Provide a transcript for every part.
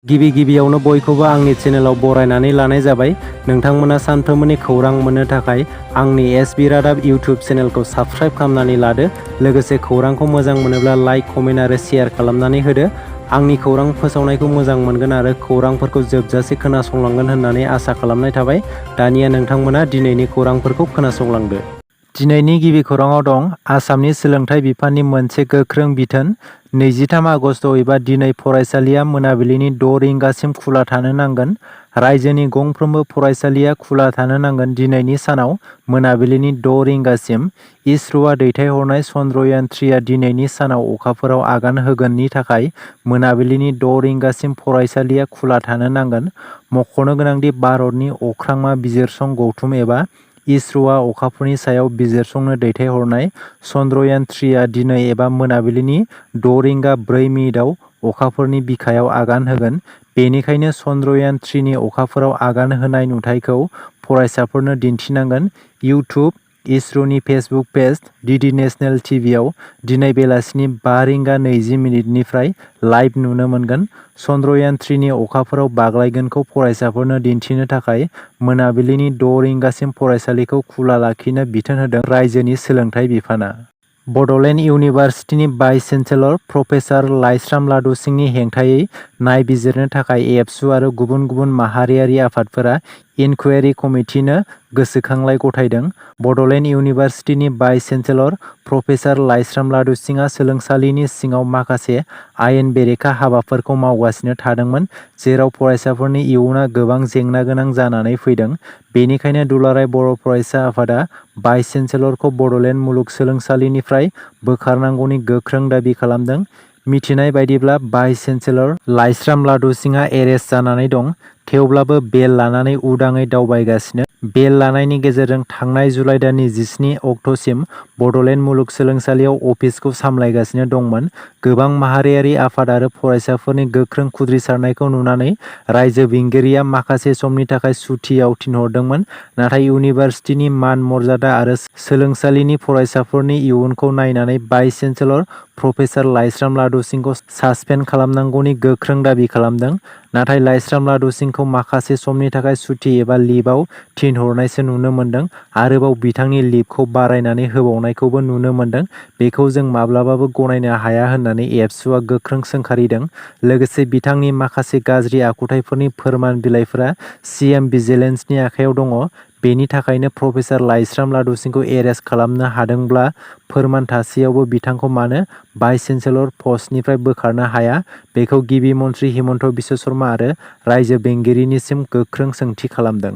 गिबियावनो बयखौबो आंनि चेनेलाव बरायनानै लानाय जाबाय। नोंथांमोना सानफ्रोमबोनि खौरां मोननो थाखाय आंनि एसबि रादाब इउटिउब चेनेलखौ साबस्क्राइब खालामनानै लादो। लोगोसे खौरांखौ मोजां मोनोब्ला लाइक, कमेन्ट आरो शेयार खालामनानै होदो। आंनि खौरां फोसावनायखौ मोजां मोनगोन आरो खौरांफोरखौ जोबजासे खोनासंलांगोन होननानै आसा खालामनाय थाबाय। दानिया नोंथांमोना दिनैनि खौरांफोरखौ खोनासंलांदो। दिनैनि गिबि खौराङाव दं आसामनि सोलोंथाइ बिफाननि मोनसे गोख्रों बिथोन। 23 आगस्ट एबा दिनै फरायसालिया मोनाबिलिनि 6 रिंगासिम खुला थानो नांगोन। रायजोनि गंफ्रोमबो फरायसालिया खुला थानो नांगोन दिनैनि सानाव मोनाबिलिनि 6 रिंगासिम। इसर'आ दैथायहरनाय चन्द्रयान-3 आ दिनैनि सानाव अखाफोराव आगान होगोननि थाखाय मोनाबिलिनि 6 रिंगासिम फरायसालिया खुला थानो नांगोन। मख'नो गोनांदि भारतनि अख्रांमा बिजिरसं गौथुम एबा इसर'आ अखाफोरनि सायाव बिजिरसंनो दैथायहरनाय चन्द्रयान-3 आ दिनै एबा मोनाबिलिनि 6 रिंगा 4 मिनिटआव अखाफोरनि बिखायाव आगान होगोन। बेनिखायनो चन्द्रयान-3 नि अखाफोराव आगान होनाय नुथायखौ फरायसाफोरनो दिन्थिनांगोन। इउटिउब, इसर'नि फेसबुक पेज, डिडि नेशनेल टिभिआव दिनै बेलासिनि 5 रिंगा 20 मिनिटनिफ्राय लाइभ नुनो मोनगोन। चन्द्रयान-3 नि अखाफोराव बाग्लायगोनखौ फरायसाफोरनो दिन्थिनो थाखाय मोनाबिलिनि 6 रिंगासिम फरायसालिखौ खुला लाखिनो बिथोन होदों रायजोनि सोलोंथाइ बिफाना। Bodoland इउनिभार्सिटिनि vice chancellor professor Laishram लादु सिंहनि हेंथायै नायबिजिरनो थाखाय एबसु आरो गुबुन गुबुन माहारियारि आफादफोरा enquiry कमिटिनो गोसोखांलाइ गथायदों। Bodoland इउनिभार्सिटिनि vice chancellor professor Laishram लादु सिंहआ सोलोंसालिनि सिङाव माखासे आयेन बेरेखा हाबाफोरखौ मावगासिनो थादोंमोन, जेराव फरायसाफोरनि इयुनआ गोबां जेंना गोनां जानानै फैदों। बेनिखायनो दुलाराय बर' फरायसा आफादा भाइस चेन्सेलरखौ बड'लेण्ड मुलुगसोलोंसालिनिफ्राय बोखारनांगौनि गोख्रों दाबि खालामदों। मिथिनाय बायदिब्ला भाइस चेन्सेलर लाइस्राम लादु सिंहआ एरेस्ट जानानै दं, थेवब्लाबो बेल लानानै उदाङै दावबायगासिनो। बेल लानायनि गेजेरजों थांनाय जुलाइ दाननि 17 अक्ट'सिम बड'लेण्ड मुलुगसोलोंसालियाव अफिसखौ सामलायगासिनो दंमोन। गोबां माहारियारि आफाद आरो फरायसाफोरनि गोख्रों खुद्रिसारनायखौ नुनानै रायजो बेंगिरिया माखासे समनि थाखाय सुथियाव थिनहरदोंमोन, नाथाय इउनिभार्सिटिनि मान मर्यादा आरो सोलोंसालिनि फरायसाफोरनि इयुनखौ नायनानै भाइस चेन्सेलर प्रफेसार लाइस्राम लादु सिंहखौ सासपेन्ड खालामनांगौनि गोख्रों दाबि खालामदों। नाथाय लाइस्राम लादु सिंहखौ माखासे समनि थाखाय सुथि एबा लिभआव थिनहरनायसो नुनो मोन्दों। आरोबाव बिथांनि लिभखौ बारायनानै होबावनायखौबो नुनो मोन्दों। बेखौ जों माब्लाबाबो गनायनो हाया होननानै एबसुआ गोख्रों सोंखारिदों। लोगोसे बिथांनि माखासे गाज्रि आखुथायफोरनि फोरमान बिलाइफोरा सिएम भिजिलेन्सनि आखायाव दङ। बेनि थाखायनो प्रफेसार लाइस्राम लादु सिंहखौ एरेस्ट खालामनो हादोंब्ला फोरमान थासेयावबो बिथांखौ मानो भाइस चेन्सेलर पस्टनिफ्राय बोखारनो हाया, बेखौ गिबि मन्थ्रि हिमन्त बिश्व शर्मा आरो रायजो बेंगिरिनिसिम गोख्रों सोंथि खालामदों।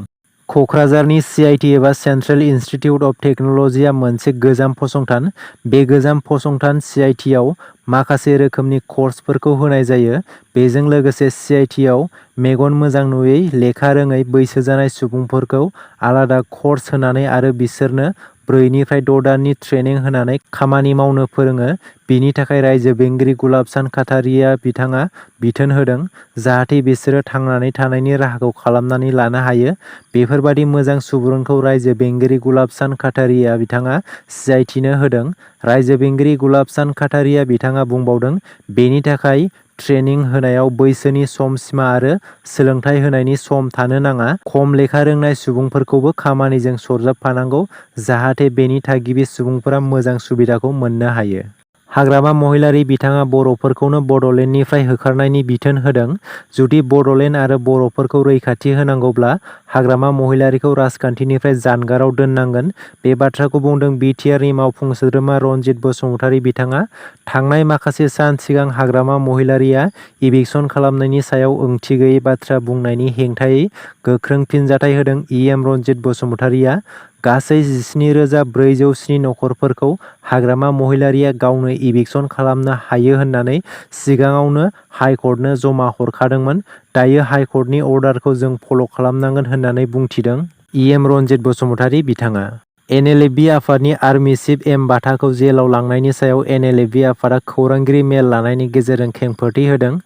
क'क्राझारनि सिआइटि एबा सेन्ट्रेल इन्स्टिटिउट अफ टेक्न'लजिया मोनसे गोजाम फसंथान। बे गोजाम फसंथान सिआइटिआव माखासे रोखोमनि कर्सफोरखौ होनाय जायो। बेजों लोगोसे सिआइटिआव मेगन मोजां नुयै, लेखा रोङै बैसो जानाय सुबुंफोरखौ आलादा कर्स होनानै आरो बिसोरनो 4 निफ्राय 6 दाननि ट्रेनिं होनानै खामानि मावनो फोरोङो। बिनि थाखाय रायजो बेंगिरि गुलाबचान काटारिया बिथाङा बिथोन होदों, जाहाथे बिसोरो थांनानै थानायनि राहाखौ खालामनानै लानो हायो। बेफोरबादि मोजां सुबुरुनखौ रायजो बेंगिरि गुलाबचान काटारिया बिथाङा सिआइटिनो होदों। रायजो बेंगिरि गुलाबचान काटारिया बिथाङा बुंबावदों, बेनि थाखाय ट्रेनिं होनायाव बैसोनि सम सिमा आरो सोलोंथाइ होनायनि सम थानो नाङा। खम लेखा रोंनाय सुबुंफोरखौबो खामानिजों सरजाबफानांगौ, जाहाथे बेनि थागिबि सुबुंफोरा मोजां सुबिदाखौ मोननो हायो। हाग्रामा महिलारि बिथाङा बर'फोरखौनो बड'लेण्डनिफ्राय होखारनायनि बिथोन होदों। जुदि बड'लेण्ड आरो बर'फोरखौ रैखाथि होनांगौब्ला हाग्रामा महिलारिखौ राजखान्थिनिफ्राय जानगाराव दोननांगोन। बे बाथ्राखौ बुंदों बिटिआरनि मावफुं सोद्रोमा रनजित बसुमतारी बिथाङा। थांनाय माखासे सान सिगां हाग्रामा महिलारिया इभिक्सन खालामनायनि सायाव ओंथि गैयै बाथ्रा बुंनायनि हेंथायै गोख्रों फिनजाथाय होदों इएम रनजित बसुमतारीया। गासै 17,407 नखरफोरखौ हाग्रामा महिलारिया गावनो इभिक्सन खालामनो हायो होननानै सिगाङावनो हाइकर्टनो जमा हरखादोंमोन। दायो हाइकर्टनि अर्डारखौ जों फल' खालामनांगोन होननानै बुंथिदों इएम रनजित बसुमतारी बिथाङा। NLFB आफादनि आर्मि चिफ एम बाथाखौ जेलाव लांनायनि सायाव NLFB आफादा खौरांगिरि मेल लानायनि गेजेरजों खेंफोरथि होदों।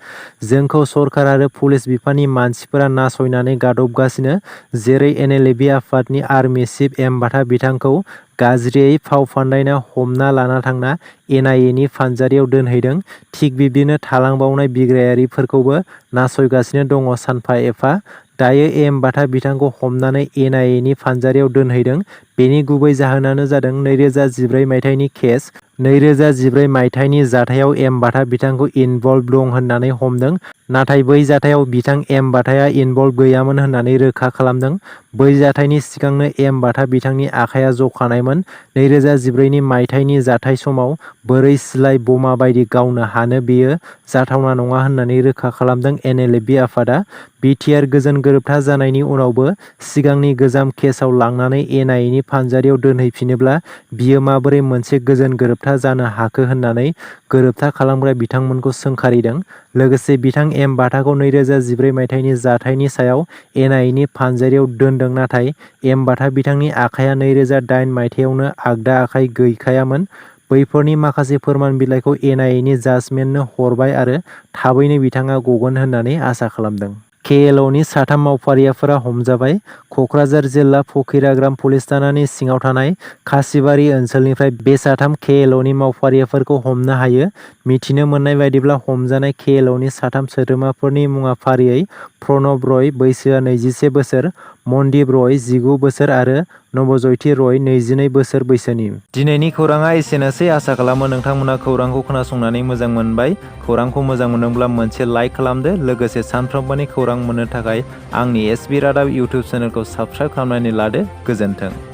जोंखौ सरखार आरो पुलिस बिफाननि मानसिफोरा नासयनानै गादबगासिनो, जेरै NLFB आफादनि आर्मि चिफ एम बाथा बिथांखौ गाज्रियै फाव फान्दायना हमना लाना थांना NIA फानजारियाव दोनहैदों। थिग बिब्दिनो थालांबावनाय बिग्रायारिफोरखौबो नासयगासिनो दङ सानफा एफा। दायो एम बाथा बिथांखौ हमनानै NIA फानजारियाव दोनहैदों। बेनि गुबै जाहोनानो जादों 2014 मायथाइनि केस। 2014 मायथाइनि जाथायाव एम बाथा बिथांखौ इनभल्भ दं होननानै हमदों, नाथाय बै जाथायाव बिथां एम बाथाया इनभल्भ गैयामोन होननानै रोखा खालामदों। बै जाथायनि सिगांनो एम बाथा बिथांनि आखाइया जखानायमोन। 2014 मायथाइनि जाथाय समाव बोरै सिलाइ बमा बायदि गावनो हानो बेयो जाथावना नङा होननानै रोखा खालामदों NLFB आफादा। BTR गोजोन गोरोबथा जानायनि उनावबो सिगांनि गोजाम केसआव लांनानै NIA फानजारियाव दोनहैफिनोब्ला बियो माबोरै मोनसे गोजोन गोरोबथा जानो हाखो होननानै गोरोबथा खालामग्रा बिथांमोनखौ सोंखारिदों। लोगोसे बिथां एम बाथाखौ 2014 मायथाइनि जाथायनि सायाव NIA फानजारियाव दोनदों, नाथाय एम बाथा बिथांनि आखाइया 2008 मायथाइयावनो आगदा आखाइ गैखायामोन। बैफोरनि माखासे फोरमान बिलाइखौ NIA जाजमेन्टनो हरबाय आरो थाबैनो बिथाङा गगोन होननानै आसा खालामदों। KLOनि साथाम मावफारियाफोरा हमजाबाय। कक्राझार जिल्ला फकिराग्राम पुलिस थानानि सिङाव थानाय खासिबारि ओनसोलनिफ्राय बे साथाम KLOनि मावफारियाफोरखौ हमनो हायो। मिथिनो मोननाय बायदिब्ला हमजानाय KLOनि साथाम सोद्रोमाफोरनि मुङा फारियै प्रणब रय, बैसोआ 21 बोसोर, मनदीप रय, 19 बोसोर आरो नवज्यति रय, 22 बोसोर बैसोनि। दिनैनि खौराङा एसेनोसै। आसा खालामो नोंथांमोना खौरांखौ खोनासंनानै मोजां मोनबाय। खौरांखौ मोजां मोनदोंब्ला मोनसे लाइक खालामदो। लोगोसे सानफ्रोमबोनि खौरां मोननो थाखाय आंनि SB रादाब इउटुब चेनेलखौ साबस्क्राइब खालामनानै लादो। गोजोन्थों।